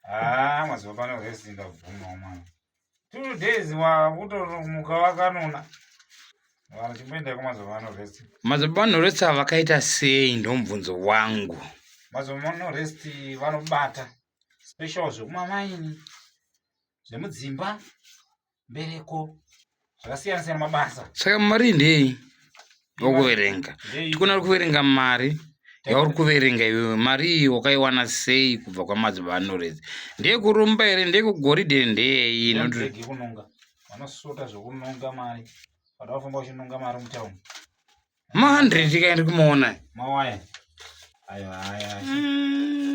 Ah, mazuva pano rest ndabvuma mwana. 2 days wakutomuka wakanona. Vanhu chimboendai kumazuva ano rest. Mazuva ano rest ava vakaita sei ndomubvunzo wangu. Mazuva ano rest vanobata special zvekumamaini, zvemudzimba, mbereko, zvakasiyana siyana mabasa. Saka mari ndei wakuverenga? Tikona uri kuverenga mari yauri kuverenga iwewe, mari iyi wakaiwana sei kubva kwamadzibaba anorest? Ndeyekurumba here, ndeyekugoridhe, ndeyei? Ndege kunonga, vanosota zvekunonga mari, vada kufamba uchinonga mari mutauni. Ma100 kaendi kumuona mawaya ayo aya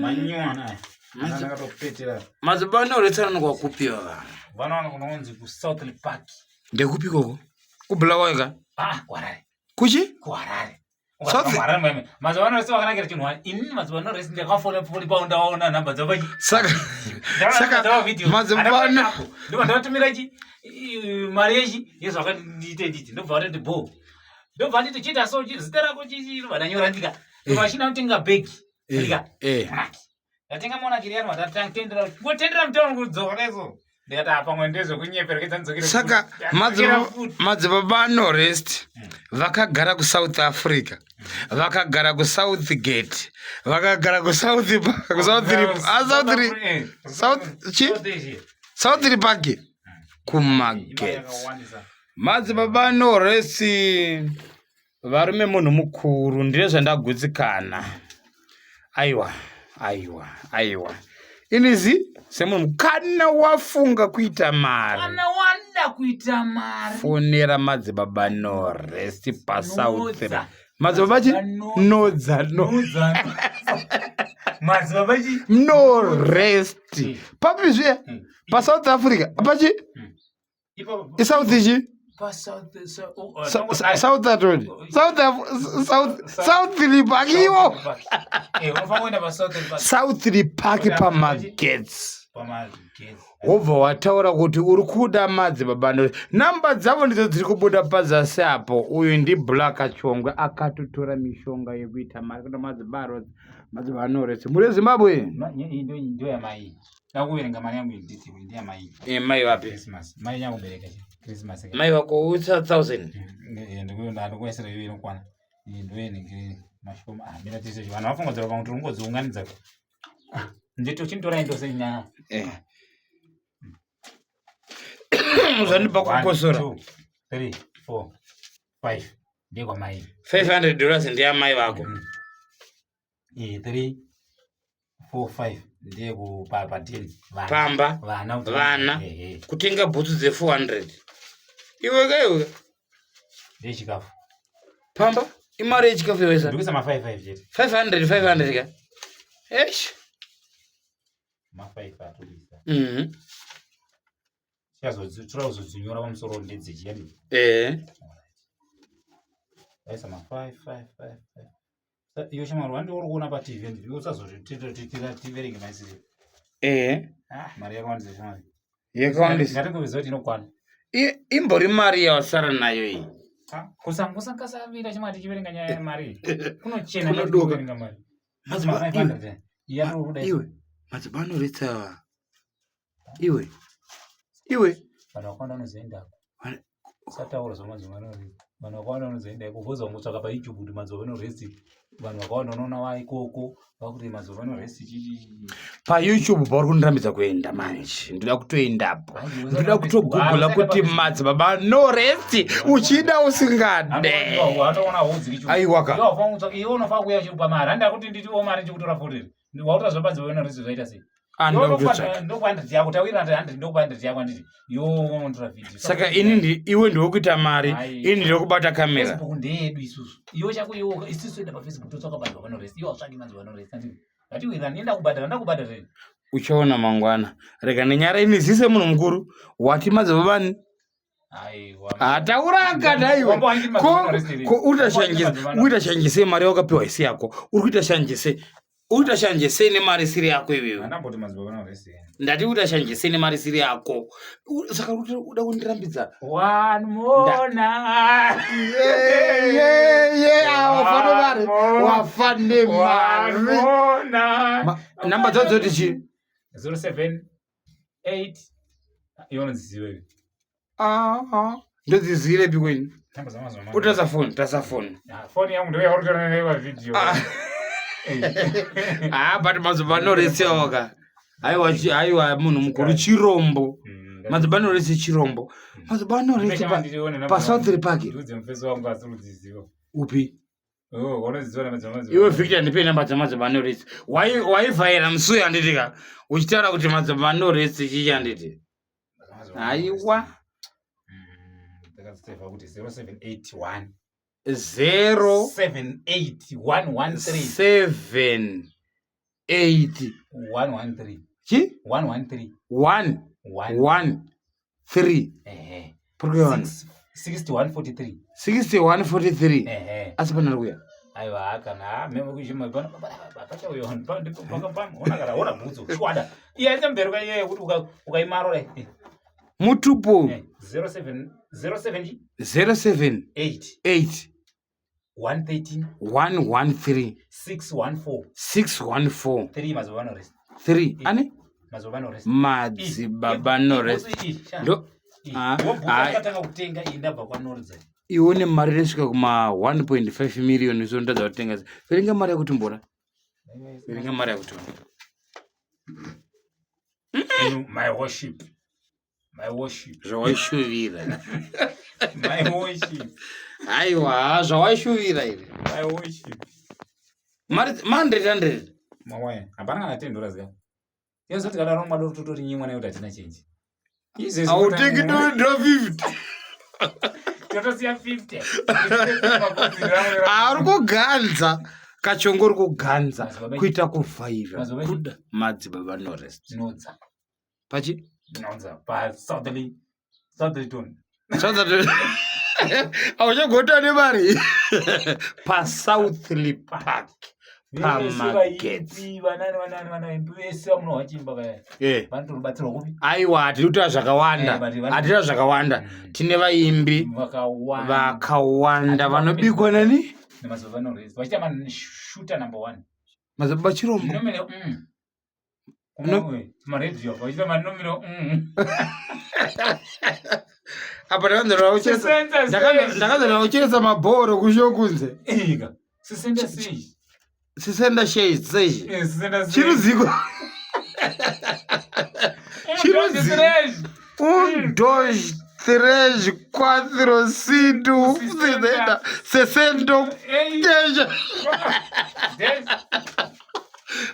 manyuwana aya akatopetera. Madzibaba anorest anonoka kupiwa vanhu? Vanowana kunonzi kuSouthly Park. Ndekupi koko? KuBulawayo ka? Ah, kuHarare. Kuchi? KuHarare. Mazuva ano rese vakanakira chinhu wani. Inini mazuva ano rese ndakafona pfuri pao ndaona nhamba dzavo pachi. Saka mazuva ano ndobva ndavatumira chi mari yechi yezvakati ndiite nditi ndobva vatoti bho. Ndobva nditi chiita so zita rako chichi ndobva ndanyora ndika. Ndobva china kutenga bhegi. Ndika. Monarch. Ndatenga monarch riyani vatatendera. Ngotendera mutauro kudzoka kaiso. Ndikati apa pamwe ndezvekunyeperekedza ndidzokere. Saka madzibaba anorest vakagara kuSouth Africa, vakagara kuSouth Gate, vakagara kuSouth kuSouth South chi South Park kumagetsi. Madzibaba anorest varume, munhu mukuru, ndine zvandagutsikana. Aiwa, aiwa, aiwa, inizi semunhu kana wafunga kuita mari, Kana wada kuita mari, fonera madzibaba Norest paSouth. Nodza. Madzibaba chi? Nodza no. Madzibaba chi? Norest papi zviya? PaSouth Africa pachi? ISouth chi? South atoni South South South Park iwo, South Park pamagetsi, wobva wataura kuti uri kuda madzibaba no. Namba dzavo ndidzo dziri kubuda pazasi apo. Uyu ndiBlack Chongwe, akatotora mishonga yekuita mari kuna madzibaba madzibaba Norest muri Zimbabwe. Ndoyamai ndakuverenga mari yangu nditi ndeyamai. Mai vapi? Christmas, mai nyakubereka Christmas. Mai vako usa 1000? Ndikuesera iyo inokwana. Iyi ndoyenenge mashoma. Ah, mira tise vanhu vafunga pamwe tiri kungodziunganidza. Nditi uchinditora ndose nyaya. Zvandipa kukosora. 2 3 4 5 ndekwamai. $500 ndeyamai vako? Iyi 3 4 5 ndeyekupa 10. Pamba. Vana. Vana. Kutenga bhutsu dze400 iwe ka iwe. Ndechikafu. Pamba imari yechikafu yowesa? Ndikuisa ma 5 5 chete. 500 500 ka, eish. Ma 5 atokuisa. Chazodzitura kuzodzinyora pamusoro ndedzechi yadi. Aisa ma 5 5 5 5. Iyo shamwari wandi uri kuona paTV ndi iwe usazozvitira tiverenge maisiri. Ah, mari yakawandisa shamwari. Yakawandisa. Ngatingoviziva kuti inokwana. Imbori mari yawasara nayo iyi. Kusangasavira chimwe tichiverenga nyaya yemari. Kunochena. Kunodoka. Kuverenga mari. Madzibaba, Ma 500. Iya uri kuda. Iwe, madzibaba anoretsa iwe, iwe. Vanhu vakawanda vanozoendako. Usataura zvamadzibaba anoresta. Vanhu vakawanda vanozoenda ikoko. Voza kungotsvaka paYouTube kuti madzibaba anorest. Vanhu vakawanda unoona vaikoko vakuti madzibaba anorest chichi. PaYouTube pauri kundirambidza kuenda manje, ndoda kutoendapo, ndoda kutogugula kuti madzibaba no rest, uchida usingade. Watoona haudziki. Aiwa ka. Iwe unofanira kuuya uchiupa mari. Handa kuti nditiwo mari ndichikutora futi. Wautora zvamadzibaba anorest zvaita sei? Anoda kutotsvaka. Ndokupa 100 yako, tawira 100, ndokupa 100 yako handiti. Iwe unotora video. Saka ini ndi iwe ndiwekuita mari. Ai. Ini ndinokubata kamera. Facebook ndeyedu isusu. Iwe chako iwe isusu enda paFacebook totsvaka vanhu vanorest. Iwe hautsvaki madzibaba anorest handiti. Ngatiwirane, enda kubhadhara, ndakubhadhara. Uchaona mangwana, rega nenyara ini zise munhu mukuru wati madzibaba ani. Aiwa. Hataura akada iwe. Wamba wanditi madzibaba anorest here? Ko uita Wamba wanditi shanjise madzibaba uita shanjise mari yawakapiwa isi yako, uri kuita shanjise, uri kuita shanjise nemari isiri yako iwewe? Handamboti madzibaba anorest here. Ndati uita shanjise nemari isiri yako. Saka uda kundirambidza? One more night. Wafane mari, wafane One mari. more night. Namba dzadzo dzoti chi? 07 8 iwe unodziziva iwe. Ah, ah. Ndodzizivirepi kwenyu? Utasa foni, tasa foni. Ah, foni yangu ndoyauri kutora nayo pavideo. Ah. Ah, but mazuva anoretsewa ka. Aiwa, aiwa munhu mukuru chirombo. Mazuva anoretse chirombo. Mazuva anoretse pa pa South Park. Ndiudze mufesi wangu asi urudziziva. Upi? Oh, unodziziva namba dzamadzibaba. Iwe Victor ndipe namba dzamadzibaba anoretse. Waivhaira musuyo handiti ka? Uchitaura kuti madzibaba anoretse chichi handiti? Aiwa. Ndakaziseva kuti 0781 0 78113 7 8 113 chi 113 1 1 1 3 ehe purikuona 6143 6143 ehe asi pana kuya aiwa kana memo kuchima pano pachauya ona kana ona bhutsu shwada iye aita mbereka iye yekuti ukaimarora mutupo 07 07 07 8 8 113 113 614 614 3 mazuva anorest 3 ane mazuva anorest madzibaba norest ndo Ah, ah. akatanga kutenga iyi ndabva kwanoridza iwe une mari inosvika kuma 1.5 million so ndadza kutenga verenga mari yakuti mbora verenga mari yakuti My worship, my worship, zvawaishuvira. My worship. Aiwa, zvawaishuvira iri. My worship. Mari ma 100 100. Mawaya hapana kana $10 ka yazoti kana romwa doro totori nyimwa nekuti hatina chenji. Hautengi do 50. Totosiya 50. Ari kuganza kachongo uri kuganza Madzibaba kuita kuvhaira Madzibaba kuda madzibaba norest Nodza. Pachi? Nodza pa Southerly Ton. Auchagota nemari paSouthly Park Vese pamagetsi. vaimbi, vanani vanani vanaimbi vese vamunohwa chimba vaya vanotorubatsirwa kupi? Aiwa, hatiri kutaura zvakawanda. Eh, but Hatiri kutaura zvakawanda. Tine vaimbi Vakawanda. vakawanda vanobikwa nani? Nemazuva anorest vachiita mashuta number one. Madzibaba Chirombo. Nomine No. Kumaredhiyo vachiita manomino. Apa Sisenda sei? ndakazorera kucheresa mabhoro kusho kunze. Ika sisenda sei? Sisenda shei sei? Eh, sisenda sei? Chirudziko. Un, Chirudzi. dois, três. Un, dois, três, quatro, cinco, Sessenta. 60, Ei, 10. 10.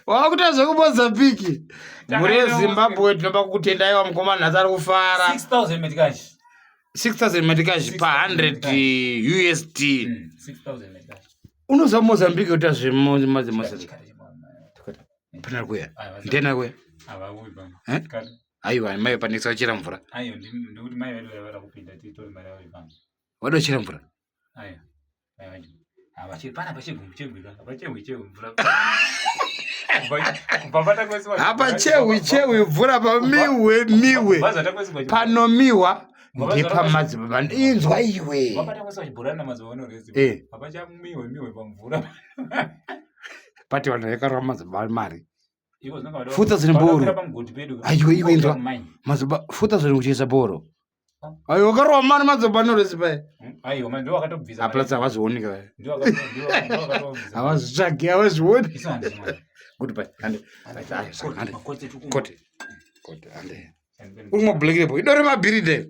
Wakuita zvekuMozambique. Mhuri Takaenda yeZimbabwe, tinopa kutendai vamukomana nhasi ari kufara. 6000 metcash. 6000 metcash pa 100 USD. 6000 metcash. Unoziva Mozambique kuita zvemozambique. Chikati chimwe. Pana kuya. Aiwa, Ndena kuya. Havaui pano. Eh? Chikati. Aiwa, mai panekisa kuchera mvura. Aiwa, ndikuti mai vedu vavada kupinda titori mari yavo ipano. Wada kuchera mvura. Aiwa. Mai vacho. Havache pana pachegumbu chegwika. Hapachehwi chehwi mvura. Kubva patakwesiwa. Hapachehwi chehwi mvura pamiwe miwe. Kubva zvatakwesiwa. Panomiwa ndepamadzibaba. Inzwa iwe. Kubva patakwesiwa chibhorani namazuva anorezi. Hapachamiwe miwe pamvura. Pati vanhu vakarwa madzibaba mari. Iko zvinonga 4,000 bhoro. vadakwira pamugodhi pedu. Aiwa, iwe inzwa. Mine. Madzibaba 4000 kuchesa bhoro. Aiwa, wakarwa mari madzibaba anorezi paya. Aiwa, manje ndiwo akatobvisa. Aplatsa havazvioni ka. Ndiwo akatobvisa. Havazvitsvagi, havazvioni. Isu handisi mwana. Goodbye. Hande. Hande. Hande. Makote tukumwa. Kote. Kote. Hande. Uri mablack label. Idore mabhiride.